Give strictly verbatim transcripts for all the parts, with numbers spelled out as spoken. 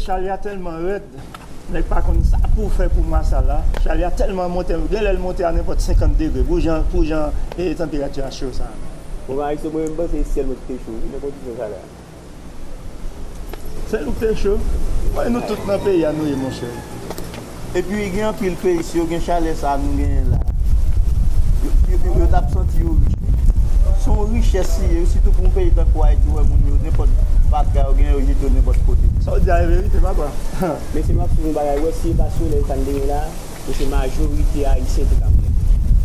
Chalè a tèlman rèd, nèg pa konn sa pou fè pou mwa sa la. Chalè a tèlman monte, gen lè l monte a nenpòt senkant degre, pou jan, pou jan e tanperati a cho sa. Bon, Marisyo, mwen menm, m panse se sèl mwen ki te cho, wi, nan kondisyon chalè a. Sèl ou ki te cho? Wè, nou tout nan peyi a nou ye, monchè. Epi, gen anpil peyi, si yo gen chalè sa a nou genyen la, yo, yo, yo, yo t ap santi yo rich, wi. Se yon richès li ye, wi, sitou pou yon peyi tankou Ayiti, ou wè moun yo, nenpòt bagay yo genyen, yo jete yo nenpòt kote. Sa w di a e verite, papa. Mesye, m ap sou yon bagay, wè, si e pa solèy sa n te gen la, mesye, majorite Ayisyen te ka mouri.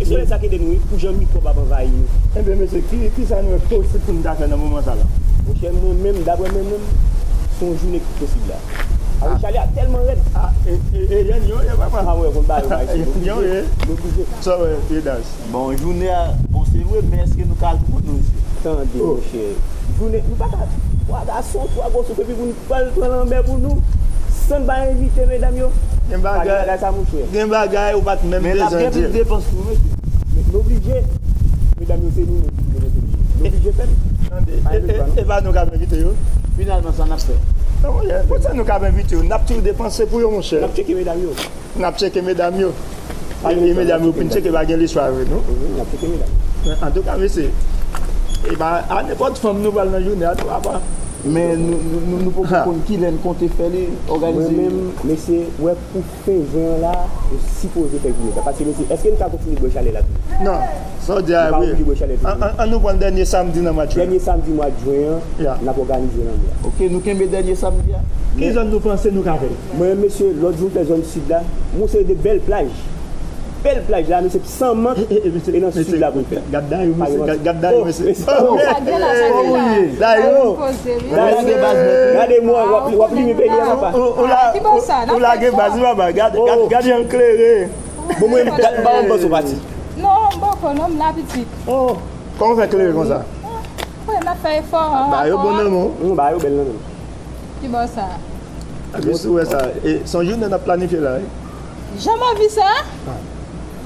E solèy sa k ede nou, wi, pou jan mikwòb ap anvayi nou. Enben, mesye, ki, ki sa nou wè k posib pou n ta fè nan moman sa la? Monchè, mwen menm, daprè mwen menm, se yon jounen ki posib la. Awi, chalè a tèlman rèd. A, e, e, e, Yann yo ye, papa. A, mwen konn ba yo, ba yo. Yann yo ye. Nou oblije. Sa w wè, Edas? Bon, jounen a, bon, se vre, men èske nou ka al pou kont nou, mesye? Tande, monchè. Jounen, nou pa ka, twa gason, twa gwosou, epi pou n pral pran lanmè pou nou, san n pa envite medam yo. Gen bagay, pa gen bagay sa, monchè. Gen bagay ou pa t menm bezwen di l. Men l ap gen plis depans tou, mesye. Men nou oblije. Medam yo, se nou menm ki oblije. Nou oblije fè l. Tande, e, e, e pa nou k ap envite yo? Finalman, sa n ap fè? Non, monchè, pou sa nou k ap envite yo? N ap toujou depanse pou yo, monchè. N ap tcheke medam yo. N ap tcheke medam yo. Paske medam yo fin tcheke, pa gen lespwa vre, non? Wi, n ap tcheke medam yo. Antouka, mesye, e pa a nenpòt fanm nou pral nan jounen a, non, papa. Men nou, nou, nou, nou poko konn kilè n konte fè li, òganize. Mwen menm, mesye, wè, pou fen jen an la, nou sipoze fè jounen sa. Paske, mesye, èske n ka kontinye bwè chalè la toujou? Non, sa w di a vre. Nou pa oblije bwè chalè toujou. An, an, an nou pran dènye samdi nan mwa jen. Dènye samdi mwa jen an, n ap òganize lanmè a. Ok, nou kenbe dènye samdi a. Ki zòn nou panse nou ka fè l? Mwen menm, mesye, lòt jou m fè zòn sid la, m wè yon seri de bèl plaj. Bèl plaj la, mesye, san mank, e nan sid la pou l fèt. Gad Dayou, mesye, gad, gad Dayou, mesye. Sa gen la, sa gen la. Dayou. Dayou, gade mwen, w ap, w ap limen peyi a, papa. Ou, ou, ou la, ou lage baz, papa. Gad, gad, gad jan l klere. Bon, mwen, gad, m pa wè m panse w pati. Non, m poko, non, m la pitit. Oh, kòman w fè klere konsa? Wi, m ap fè efò, an. Ba yo bon nan men w. Ba yo bèl nan men m. Ki bò sa? Epi si w wè sa, e, se yon jounen n ap planifye la, wi. Jan m anvi sa?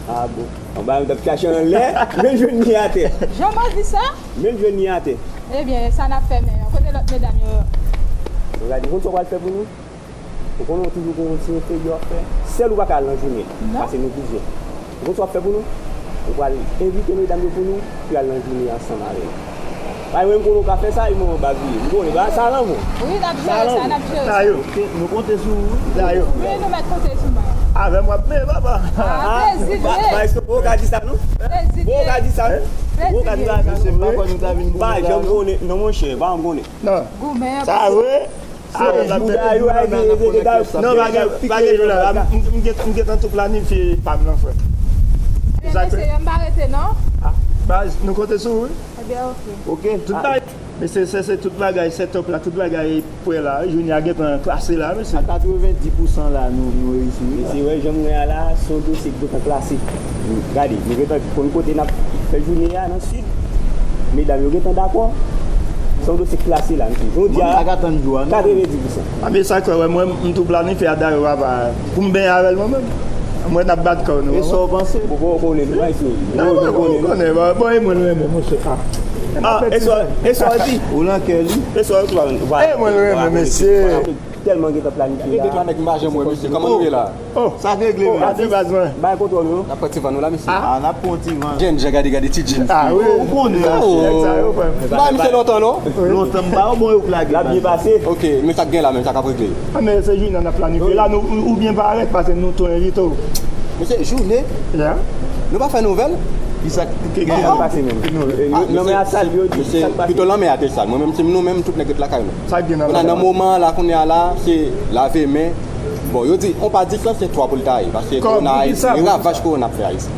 Ah bon. Anba, m t ap chache anlè, men m jwenn li atè. Jan m anvi sa? Men m jwenn li atè. Ebyen, sa n ap fè, men kote lòt medam yo? Gade, ou konn sa w pral fè pou nou? Ou konnen w toujou gon ti enfeyè w ap fè. Sèl ou pa ka al nan jounen. Non. Pase nou plizyè. Ou konn sa w ap fè pou nou? Ou pral envite medam yo pou nou, pou y al nan jounen ansanm avè nou. Bay mwen, m konnen w ka fè sa, e mwen, m pa bliye. M konnen, ba, sa lan mwen. Wi, n ap jere sa, n ap jere sa. Dayou, nou konte sou ou, wi. Dayou. Wi, nou mèt konte sou mwen. Avè m w ap benyen, papa. Ah, plezi vre. Ba, ba, èske ou ka di sa, non? Plezi vre. Ou ka di sa, non? Plezi vre. Ou ka di sa, non? Mesye, m pa kwè nou ta vin pou nou la, non. Pa janm konnen, non, monchè, pa janm konnen. Non. Goumen an. Sa vre? Se jou Dayou a di, e, e, Dayou. Non, pa gen, pa gen jou la. M, m, m gen, m gentan tou planifye pa m nan, frè. Ebyen, mesye, m pa rete, non. Ah, baz, nou konte sou ou, wi. Ebyen, oke. Oke, tout bagay. Mesye, se, se tout bagay, set up la, tout bagay prè la, wi. Jounen a gentan klase la, mesye. A katrevenndis pousan la, nou, nou reyisi, wi. Mesye, wè, jan m wè a la, se yon dosye ki gentan klase. Gade, nou gentan konn kote n ap fè jounen an nan sid. Medam yo gentan dakò. Se yon dosye klase la, mesye. Jodi a, katrevenndis pousan. A, men sa kwè, wè, mwen, m tou planifye a dayou, papa. Pou m benyen avè l, mwen menm. Mwen, n ap bat kò nou. E sa w panse? Ou konnen, nou, Ayisyen. Non, mwen, mwen konnen, bon, e mwen, mwen, mwen, monchè. Ah, e sa, e sa w di? Ou nan kè li? E sa w di? E mwen, mwen, mwen, mesye. Tèlman gentan planifye la. Gen de nèg m pa janm wè, mesye. Kòman nou ye la? Oh, sa k regle menm? Atis, bay kontwòl yo. N ap pran ti van nou la, mesye. Ah, n ap pran ti van. Gen jan gade, gade ti jeans. Ah, wi. Ou konnen, mesye. Nèg sa yo, frè. M pa wè misye lontan, non? Lontan, m pa wè bon yo k lage. L ap byen pase. Ok, men sa k gen la menm, sa k ap regle? Ah, men se jounen n ap planifye la, nou, ou, ou byen parèt, paske nou tou envite w. Mesye, jounen? Ya. Nou pa fè nouvèl? Ki sa k, ki, ki sa k pase menm? Ki nouvèl? Lanmè a sal, yo di, ki sa k pase? Pito lanmè a te sal. Mwen menm, se nou menm, tout nèg ret lakay nou. Sa k gen nan lanmè a? Nan moman an la, kounye a la, se lave men. Bon, yo di, on pa di sa, se twa pou l ta ye, paske kowona a Ayiti, e ravaj kowona ap fè Ayiti.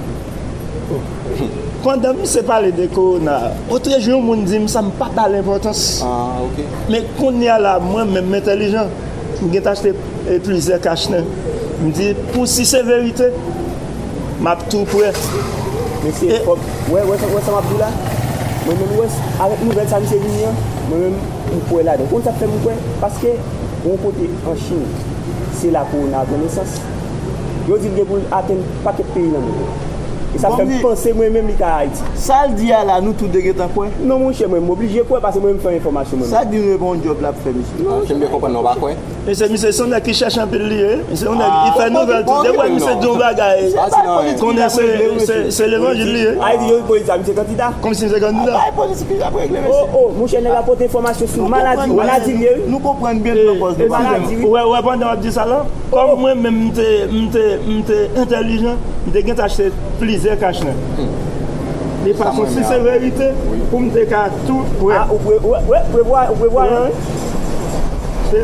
Pandan misye pale de kowona, otrejou yon moun di m sa, m pa ba l enpòtans. Ah, ok. Men kounye a la, mwen menm, m entèlijan. M gentan achte, e, plizyè kach nen. M di, pou si se verite, m ap tou prè. Mesye, fòk, wè, wè sa, wè sa m ap di w la? Mwen menm, wè, avèk nouvèl sa misye vini an, mwen menm, m kwè ladan. Ou konn sa k fè m kwè? Paske, yon kote an Chin, se la kowona a pran nesans. Yo di l gen pou l atenn pakèt peyi nan mond lan. E sa fè m panse mwen menm li ka Ayiti. Sa l di a la, nou tout de gentan kwè? Non, monchè, mwen, m oblije kwè, paske mwen menm fè enfòmasyon mwen menm. Sa k di nou e pa yon djòb l ap fè, mesye? Non, si m byen konprann, non, w pa kwè? Mesye, misye se yon nèg ki chèche anpil li ye. Misye se yon nèg ki fè nouvèl tou. Depi misye di yon bagay, konnen se, se, se levanjil li ye. A, di yo, polis la, misye kandida. Kòmsi misye kandida. Ay, polis ki ap regle, mesye. Oh, oh, monchè, nèg la pote enfòmasyon sou maladi, maladi li ye, wi. Nou konprann byen nan pòz nou. Maladi, wi. Ou wè, ou wè, pandan w ap di sa la, kòm mwen menm, m te, m te, m te entèlijan, m te gentan achte plizyè kach nèt. De fason, si se verite, pou m te ka tou prè. A, ou pre-, ou, ou, ou prevwa, ou prevwa, wi. Se,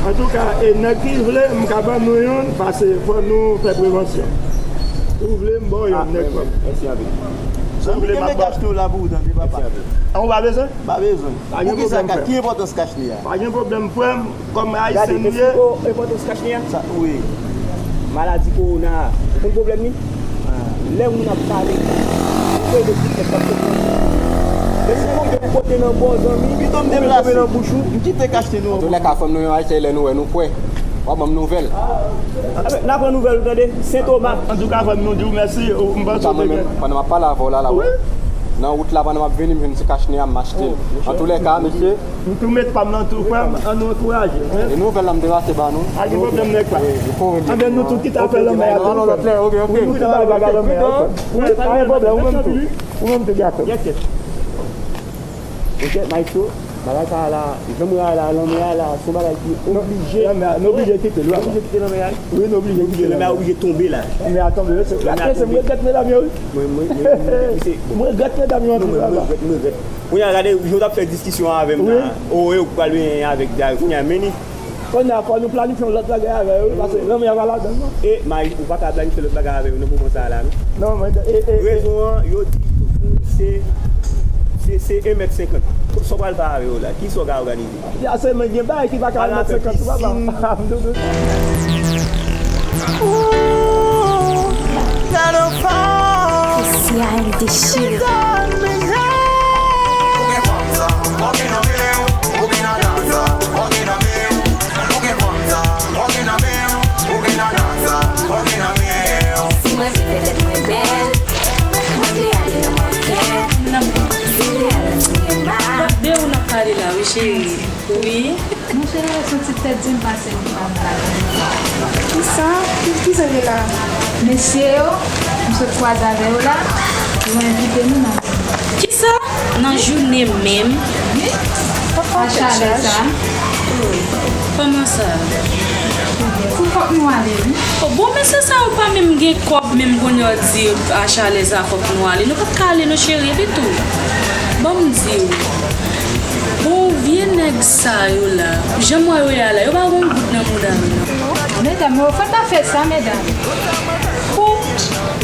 antouka, e nèg ki vle, m ka ban nou youn, paske fò nou fè prevansyon. Si w vle, m ba w youn, nèg pa m. Mèsi anpil. Si w vle, m ap ba w. Kach nou la pou ou, tande, papa. Mèsi anpil. An, ou pa bezwen? Pa bezwen. Pa gen pwoblèm, frè m. Poukisa kach? Ki enpòtans kach li a? Pa gen pwoblèm, frè m. Kòm Ayisyen nou ye. Gade, enpòtans kach li a? Sa, wi. Maladi kowona a. Ou konn pwoblèm li? Lè moun ap pale, ou fè de ti tèt pa t konprann. Lè se konbyen ou pote nan bò, zanmi, pito m deplase nan bouch ou. M kite kach li nou. Antoulèka, fò m nou yon achte lè nou wè nou kwè. W ap ban m nouvèl. N a pran nouvèl ou, tande. Sentoma. Antouka, fò m nou di w mèsi. M panse w te gen. Pandan m ap pale avè w la, la, wi. Nan wout la, pandan m ap vini, m jwenn ti kach li a, m achte l. Antoulèka, mesye. M tou met pa m nan tou, frè m, an nou ankouraje. E nouvèl la m te pase ba nou. Pa gen pwoblèm, nèg pa. Anben nou tou kite afè lanmè a tou. Lòt lè, ok, ok. Wi, nou kite bagay lanmè a, ok. Wi, pa gen pwoblèm, ou menm tou. Ou menm tou, Jacob. Yes, yes. Ok, maestro, bagay sa a la, jan m wè a la, lanmè a la, se yon bagay ki oblije. Lanmè a, nou oblije kite l, wi. Oblije kite lanmè a, wi. Wi, nou oblije kite l. Lanmè a oblije tonbe la. Lanmè a tonbe, wi, se. Mwen regrèt medam yo, wi. Mwen, mwen, mwen, mwen, mwen regrèt medam yo anpil, papa. Mwen regrèt, mwen regrèt. Kounye a, gade, jan w t ap fè diskisyon avè m la, o, e ou k pral benyen avèk Dayou. Kounye a, men li. Kounye a, fò nou planifye yon lòt bagay avè yo, wi, paske lanmè a pa ladan l, non. E, Mayi, ou pa ka planifye lòt bagay avè yo nan moman sa a la, non. Non, men, e, e, e. Rezon an, yo di tout moun se, se, se en mèt senkant. Sa w pral fè avè yo la? Kisa w ka òganize? Ya, se men gen bagay ki pa ka en mèt senkant tou, papa. Ooh, got a phone. Isi a, el dechire. Si mwen vle fè tèt mwen bèl, mwen vle ale nan mòkè, mwen vle ale nan sinema. De ou n ap pale la, wi, cheri. Wi. Monchè, se yon ti tèt di m pase m pa m pale. Kisa? Ki, kisa gen la? Mesye yo, m sot kwaze avè yo la, yo envite nou nan. Kisa? Nan jounen menm? Wi. Papa, a chalè sa. Kòman sa? Pou fòk nou ale, wi. O, bon, mesye sa yo pa menm gen kòb, menm kounye a w di a chalè sa fòk nou ale. Nou pa t ka ale, non, cheri, epi tou. Ban m di w. Bon, vye nèg sa yo la, jan m wè yo ye a la, yo pa gon goud nan mouda yo, non. Medam, yo fè pa fè sa, medam. Bon,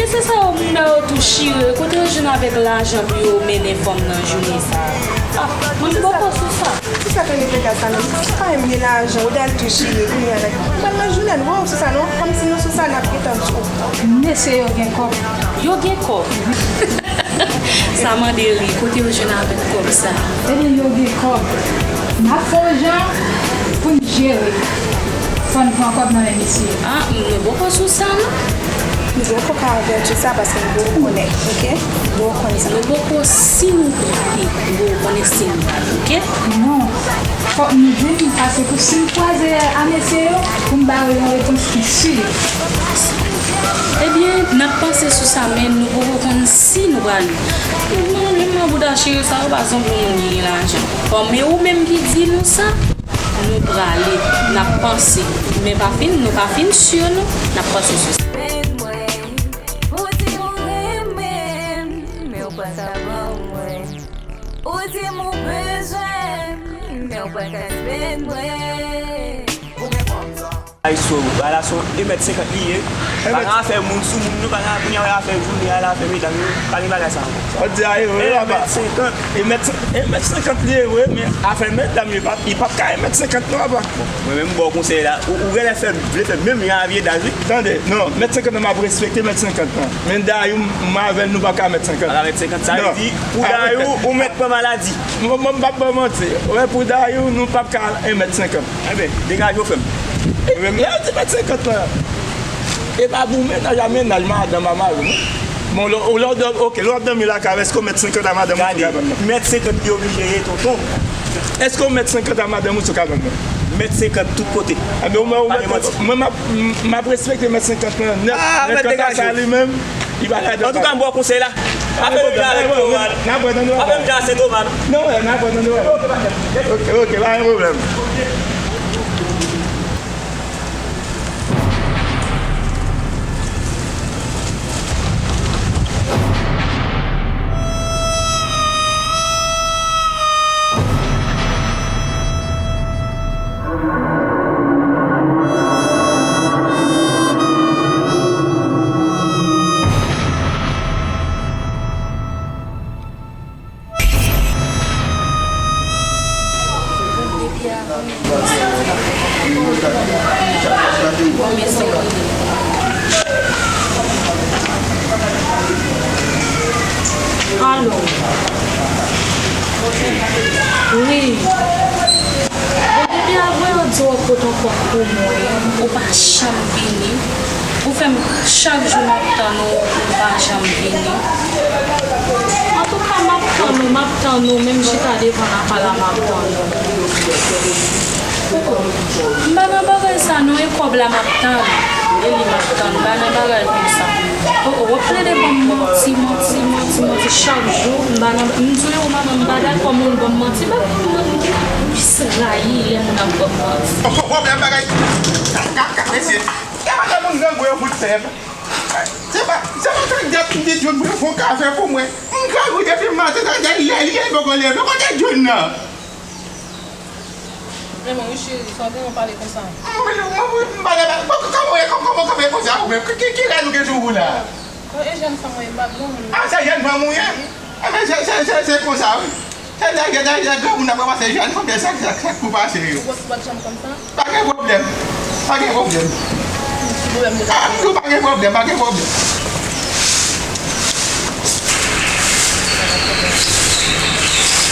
mesye sa yo, mouda yo tou chire, kote yo jwenn avèk lajan pou yo mennen fanm nan jounen sa a? Ah, mwen m poko sou sa. Kisa k rele pega sa menm? Sa pa menm gen lajan, ou dal tou chire, kounye a la. Ou pral nan jounen, nou pa wè w sou sa, non? Kòmsi nou sou sa, n ap gentan di w. Mesye yo gen kòb. Yo gen kòb. Sa mande ri, kote yo jwenn avèk kòb sa? Ebyen, yo gen kòb. N ap fè yon jan pou n jere. Fò n pran kòb nan men mesye yo. Ah, nou poko sou sa, non. Nou poko ka avèti sa paske nou poko konnen, oke? Nou poko konnen sa. Nou poko si nou pral, nou poko konnen si nou pral, oke? Non. Fòk nou di n, paske pou si n kwaze a mesye yo, pou n ba yo yon repons ki si. Ebyen, n ap panse sou sa, men nou poko konn si nou prale. Mwen menm nan bouda chire sa yo, pa sanble yon moun ki gen lajan. Bon, men ou menm ki di nou sa, nou prale, n ap panse. Men pa fin, nou pa fin si non, n ap panse sou sa. Ou di m ou renmen m, men ou pa ka ban mwen. Ou di m ou bezwen m, men ou pa ka jwenn mwen. Ay, so, bagay la se yon en mèt senkant li ye. Pa gen afè moun sou moun, non, pa gen, kounye a afè jounen, afè medam yo, pa gen bagay sa ankò. Ou di a, e vre, papa. En mèt senkant. En mèt, en mèt senkant li ye vre, men afè medam yo, pa, li p ap ka en mèt senkant non, papa. Bon, mwen menm, m ba w konsèy la, ou, ou genlè fè, vle fè menm jan avèk Dayou, wi. Tande, non, mèt senkant lan m ap respekte mèt senkant lan. Men Dayou, m avè l, nou pa ka mèt senkant. Pa ka mèt senkant, sa vle di, pou Dayou, ou mèt pran maladi. Mwen, mwen, m p ap ba w manti. Wè, pou Dayou, nou p ap ka al en mèt senkant. Enben, degaje w, frè m. E, lè yo di mèt senkant lan, e pa pou mennaj a mennaj, madanm a mari, non. Bon, lè, lè w dòmi, ok, lè w ap dòmi lakay, èske w mèt senkant a madanm ou sou kabann nan? Mèt senkant li oblije ye, tonton. Èske w mèt senkant a madanm ou sou kabann nan? Mèt senkant tout kote. Enben, mwen, mwen, mwen, m ap, m ap respekte mèt senkant lan nèt. Ah, men senkant a sa li menm, li pa ka. Antouka, m ba w konsèy la. Pa fè menm jan avèk Thomas. N ap wè tande w. Pa fè menm jan avèk Thomas. Non, wè, n ap wè tande w. Ok, ok, pa gen pwoblèm. Alo. Wi. Bon, depi avan yo di w ap pote yon kòb pou mwen, ou pa janm vini. Ou fè m chak jou m ap tann ou, ou pa janm vini. Antouka, m ap tann ou, m ap tann ou, menm chita devan lapal la, m ap tann ou. M pa nan bagay sa non, e kòb la m ap tann, e li m ap tann, m pa nan bagay konsa. O, o, w ap plede ban m manti, manti, manti, manti chak jou, m pa nan, m di w, manman, m pa dakò moun ban m manti, m pa, m plis rayi lè moun ap ban m manti. Pwoblèm bagay, ka, ka, ka, mesye. E pa de moun grangou yo fout fè. Se pa, se pa sa k dat m di John pou l fè yon kafe pou mwen. M grangou depi maten, sa k dat lè li ye, li poko leve. Kote John nan? Men mwen, wi, cheri, sa w gen yon pale konsa? Mwen, mwen, mwen, m pale, mwen, kòman, kòman, kòman, kòman konsa ou menm? Ki, ki, ki rèl ou gen sou ou la? Bon, e jèn fanm mwen ye, m pa granmoun. Ah, se jèn fanm ou ye? Wi. Enben, se, se, se, se konsa, wi. Se lè, lè, lè, lè granmoun ap ranmase jèn fanm, se sa, sa, sa k pou pase yo. Ou pa, ou pa t janm konn sa? Pa gen pwoblèm. Pa gen pwoblèm. Ki pwoblèm de... Ah, non, pa gen pwoblèm, pa gen pwoblèm.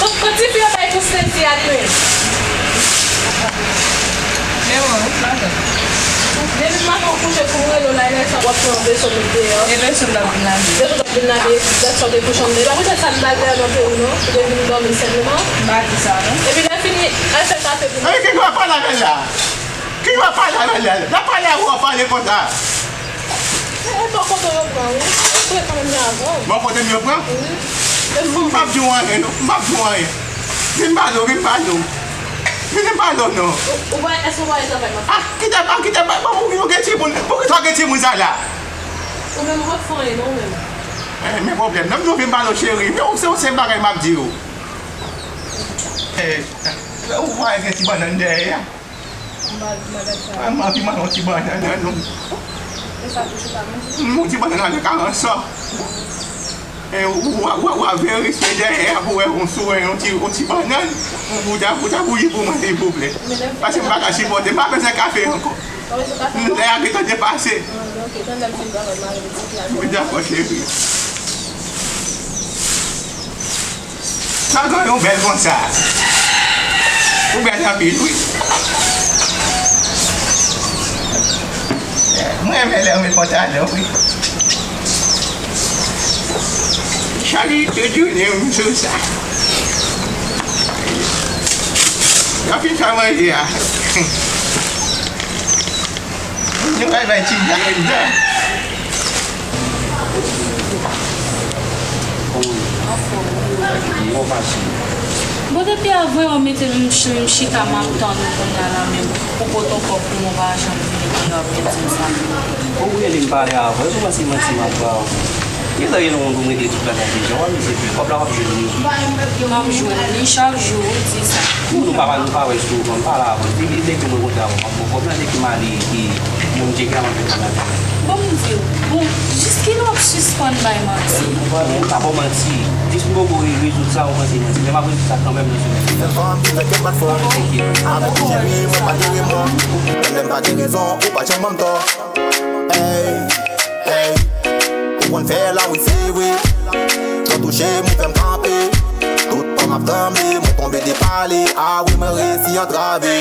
Kot, kot tifi yo bay pou Stacy ak mwen? Men mwen, wi, madan. Depi maten w kouche pou m rele w la, e lè sa w ap pran veso met deyò. E veso m t ap vin lave. Veso w t ap vin lave, dat sa w te pou chanm deyò. Ou pa konn sa m t al fè nan peyi non, ou te vin dòmi senpleman. M pa di sa non. Epi lè fini, al fè kafe pou nou. Ki w ap pale avè l la? Ki w ap pale avè l la? L ap pale avè w, w ap pale konsa. E, e bò kote yo pran, wi. Ou prè kanmenm jan avè w. Bò kote m yo pran? Wi. M p ap di w anyen non, m p ap di w anyen. Vin pale w, vin pale w. Vin pale w non. Ou, ou pa, èske ou pa travay nan... Ah, kite, ah, kite, bon, ou, ou gen timoun, poukisa w gen timoun sa la? Ou menm ou p ap fè anyen non, ou menm. Eh, men pwoblèm nan, m di w vin pale w cheri, men ou se, ou se bagay m ap di w. Eh, ou pa gen ti bannann dèyè a? M pa, m pa gad sa. Ah, m anvi manje yon ti bannann nan non. E sa tou chita manje? Yon ti bannann avèk aransò. E w, w, w, w a vè respè dèyè a pou wè yon sou wè yon ti, yon ti bannann. Pou ta, pou ta bouyi pou mwen silvouplè. Paske m pa ka sipòte, m pa bezwen kafe ankò. Lè a gentan depase. Wi, dakò cheri. Sa gen yon bèl konsa. Ou bèl anpil, wi. Mwen renmen lè w met pantalon, wi. Chak jou tout jounen, m sou sa. Anpil sa manje a. Nou pral bay ti dam dan. Bon, depi avan yo mete m ch-, m chita m ap tann ou kounye a la menm. Ou pote yon kòb pou mwen, ou pa janm vini kounye a w ap vin di m sa. Ou rele m pale avè w, ou panse manti m ap ba w? Gentan gen yon moun pou m rete tout bagay deja, w ap mizye pi. Kòb la w ap jwenn li. M ap jwenn li chak jou, ou di sa. Nou, nou pa, nou pa wè souvan, m pale avè w. Depi, depi mwen kontre avè w, m ap ba w kòb la, depi m ale, e, moun tcheke a, m ap jwenn kòb la. Bon, m di w, bon, jiskilè w ap sispann bay manti? M pa ba w manti. Jis m poko re-, rezoud sa, ou panse manti. Men m ap rezoud sa kanmenm nan semèn. Sèl fanm ki fè kè m bat fò. Avèk ti cheri, mwen pa gen remò. Menm lè m pa gen rezon, ou pa janm ban m tò. Ey, ey, ou konn fè la wi se vre. Lè w touche m, ou fè m kanpe. Tout tan m ap tranble, mwen tonbe de pale. A wi, mwen resi antrave.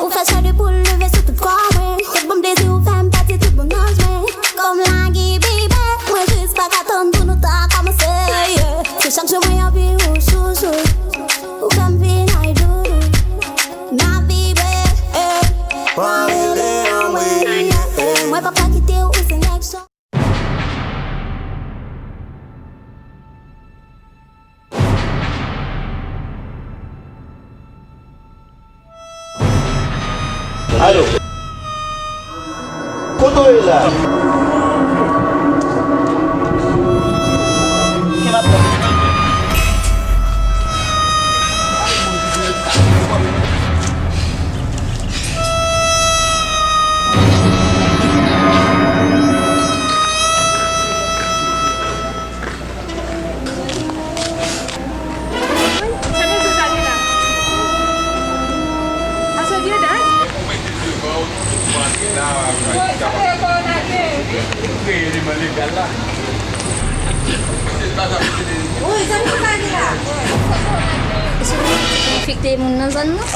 Ou fè chè de poul leve sou tout kò mwen. Tout bon plezi ou fè m pèdi tout bon nòs mwen. Kòm lage bebe, mwen jis pa ka tann. Chak jou mwen anvi ou chouchou. Ou fè m vin ay doudou. M ap vibre, eh. Mwen rele anmwe, eh. Mwen p ap ka kite ou, ou se nèg chan. Alo. Kote w ye la? Sa mesye sa gen la? A se vye dat? Woy, sa fè kòwonade. Woy, sa mesye sa gen la? Enfekte moun nan zòn nan?